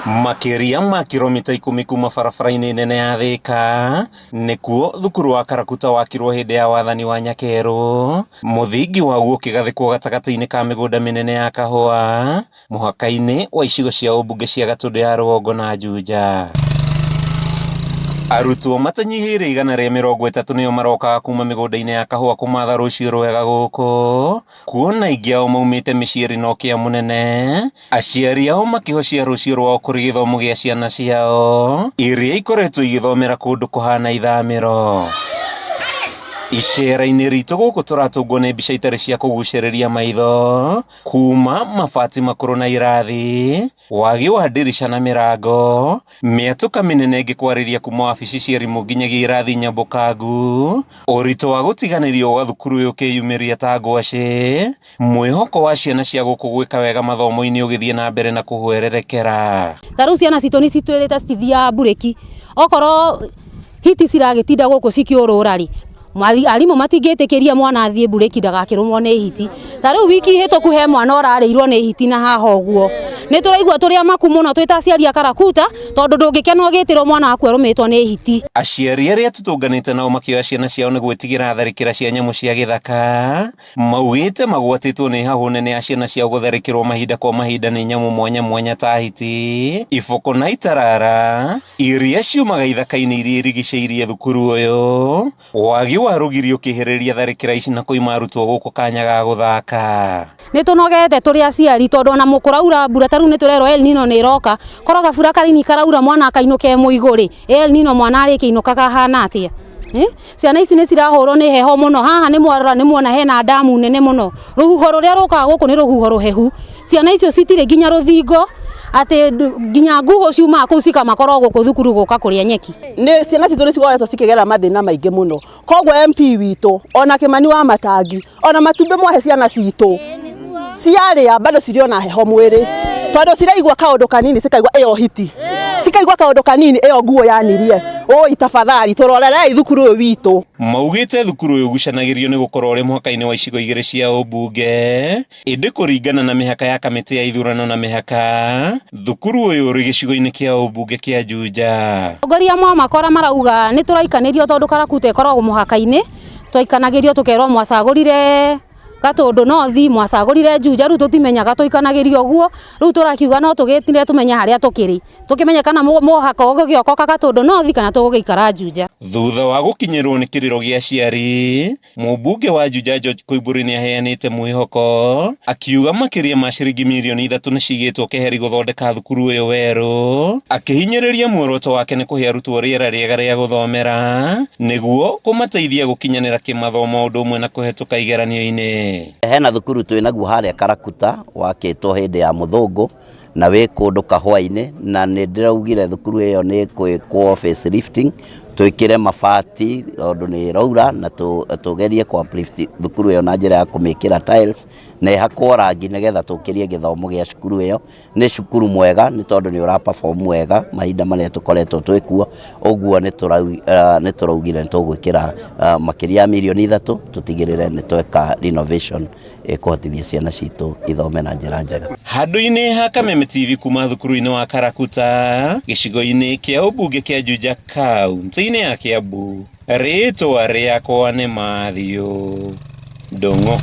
Makĩria ma kiromita ikũmi kuma barabara-inĩ nene ya Thika, nĩkuo thukuru wa Karakuta wakirwo hĩndĩ ya wathani wa Nyakerũ, mũthingi waguo ũkĩgathĩkwo gatagatĩ-inĩ ka mĩgũnda mĩnene ya kahũa, mũhaka-inĩ wa icigo cia ũmbunge cia Gatũndũ ya Rũgongo na Juja. Arutwo matanyihĩire 130 nĩo marokaga kuma mĩgũnda-inĩ ya kahũa kũmatha rũciũ rwega gũkũ, kuona aingĩ ao maumĩte mĩciĩ ĩrĩ na ũkĩa mũnene, aciari ao makĩhocia rũciũ rwao kũrĩ gĩthomo gĩa ciana ciao iria ikoretwo igĩthomera kũndũ kũhana ithamĩro. Icera-inĩ ritũ gũkũ tũratũngwo nĩ mbica itarĩ cia kũgucĩrĩria maitho kuma mabati makũrũ na irathi, wagi wa ndirica na mĩrango, mĩatũka mĩnene ĩngĩkwarĩria kuma wabici cia arimũ nginyagia irathi nyambũkangu, ũritũ wa gũtiganĩrio gwa thukuru ũyũ ũkĩyumĩria ta ngwacĩ, mwĩhoko wa ciana cia gũkũ gwĩka wega mathomo-inĩ ũgĩthiĩ na mbere na kũhwererekera. Ta rĩu ciana citũ nĩ citwĩrĩte citithiaga mburĩki, okorwo hiti ciragĩtinda gũkũ cikĩũrũra rĩ, arimũ matingĩtĩkĩria mwana athiĩ mburĩki ndagakĩrũmwo nĩ hiti. Ta rĩu wiki hĩtũku he mwana ũrarĩirwo nĩ hiti na haha ũguo. Nĩ tũraigua tũrĩ amaku mũno twĩ ta aciari a Karakuta tondũ ndũngĩkena ũgĩtĩrwo mwana waku arũmĩtwo nĩ hiti. Aciari arĩa tũtũnganĩte nao makĩoya ciana ciao nĩ gwĩtigĩra tharĩkĩra cia nyamũ cia gĩthaka, maugĩte magwatĩtwo nĩ hahũ nene ya ciana ciao gũtharĩkĩrwo mahinda kwa mahinda nĩ nyamũ mwanya mwanya ta hiti, iboko na itarara iria ciumaga ithaka-inĩ iria irigicĩirie thukuru ũyũ. Wagi wa rũgiri ũkĩhĩrĩria tharĩkĩra ici na kũima arutwo gũkũ kanya ga gũthaka. Nĩ tũnogete tũrĩ aciari tondũ ona kũraura mbura ta rĩu nĩ tũrerwo El Nino nĩ ĩroka, korwo gabura kanini karaura mwana akainũka e mũigũ rĩ, El Nino mwana arĩkĩinũkaga ahana atĩa? Ciana ici nĩ cirahũrwo nĩ heho mũno, haha nĩ mwarora nĩ muona hena ndamu nene mũno, rũhuho rũrĩa rũkaga gũkũ nĩ rũhuho rũhehu, ciana icio citirĩ nginya rũthingo atĩ nginya nguhũ ciumaga kũu cikamakora o gũkũ thukuru gũka kũrĩa nyeki. Nĩ ciana citũ nĩ cikoretwo cikĩgera mathĩna maingĩ mũno, koguo MP witũ ona Kĩmani wa Matangi ona matumbĩ mwahe ciana citũ ciarĩa bado cirĩ ona heho mwĩrĩ tondũ ciraigua kaũndũ kanini cikaigua ĩyo hiti, cikaigua kaũndũ kanini ĩyo nguo yanirie, ũi tafadhali tũrorerei thukuru ũyũ witũ. Maugĩte thukuru ũyũ ũgucanagĩrio nĩ gũkorwo ũrĩ mũhaka-inĩ wa icigo igĩrĩ cia ũmbunge, ĩndĩ kũringana na mĩhaka ya kamĩtĩ ya ithurano na mĩhaka, thukuru ũyũ ũrĩ gĩcigo-inĩ kĩa ũmbunge kĩa Juja. Atongoria mwamakora marauga nĩ tũraikanĩrio tondũ Karakuta ĩkoragwo mũhaka-inĩ, twaikanagĩrio tũkerwo mwacagũrire Gatũndũ North, mwacagũrire Juja, rĩu tũtimenyaga tũikanagĩrio ũguo, rĩu tũrakiuga no tũgĩtire tũmenye harĩa tũkĩrĩ, tũkĩmenye kana mũhaka ũgũgĩoka Gatũndũ North kana tũgũgĩikara Juja. Thutha wa gũkinyĩrwo nĩ kĩrĩro gĩa aciari, mũmbunge wa Juja George Koimbũri nĩ aheanĩte mwĩhoko akiuga makĩria ma ciringi mirioni 3 nĩ cigĩtwo keheri gũthondeka thukuru ũyũ werũ, akĩhinyĩrĩria muoroto wake nĩ kũhe arutwo rĩera rĩega rĩa gũthomera nĩguo kũmateithia gũkinyanĩra kĩmathomo ũndũ ũmwe na kũhetũka igeranio-inĩ. Hena thukuru twĩ naguo harĩa Karakuta wakĩtwo hĩndĩ ya mũthũngũ na wĩ kũndũ kahũa-inĩ na nĩ ndĩraugire thukuru ĩyo nĩ ĩkwĩkwo facelifting twĩkĩre mabati tondũ nĩ ĩraura na tũgerie kũ uplift thukuru ĩyo na njĩra ya kũmĩkĩra tiles na ĩhakwo rangi nĩgetha tũkĩrie gĩthomo gĩa cukuru ĩyo. Nĩ cukuru mwega nĩ tondũ nĩ ũra perform wega mahinda marĩa tũkoretwo twĩ kuo, ũguo nĩ tũraugire nĩ tũgwĩkĩra makĩria ya mirioni 3 tũtigĩrĩre nĩ tweka renovation ĩkũhotithia ciana citũ ithome na njĩra njega. Handũ-inĩ ha Kameme TV kuma thukuru-inĩ wa Karakuta gĩcigo-inĩ kĩa ũmbunge kĩa Juja kaunti-inĩ ya Kiambu, rĩtwa rĩakwa nĩ Matthew Ndung'u.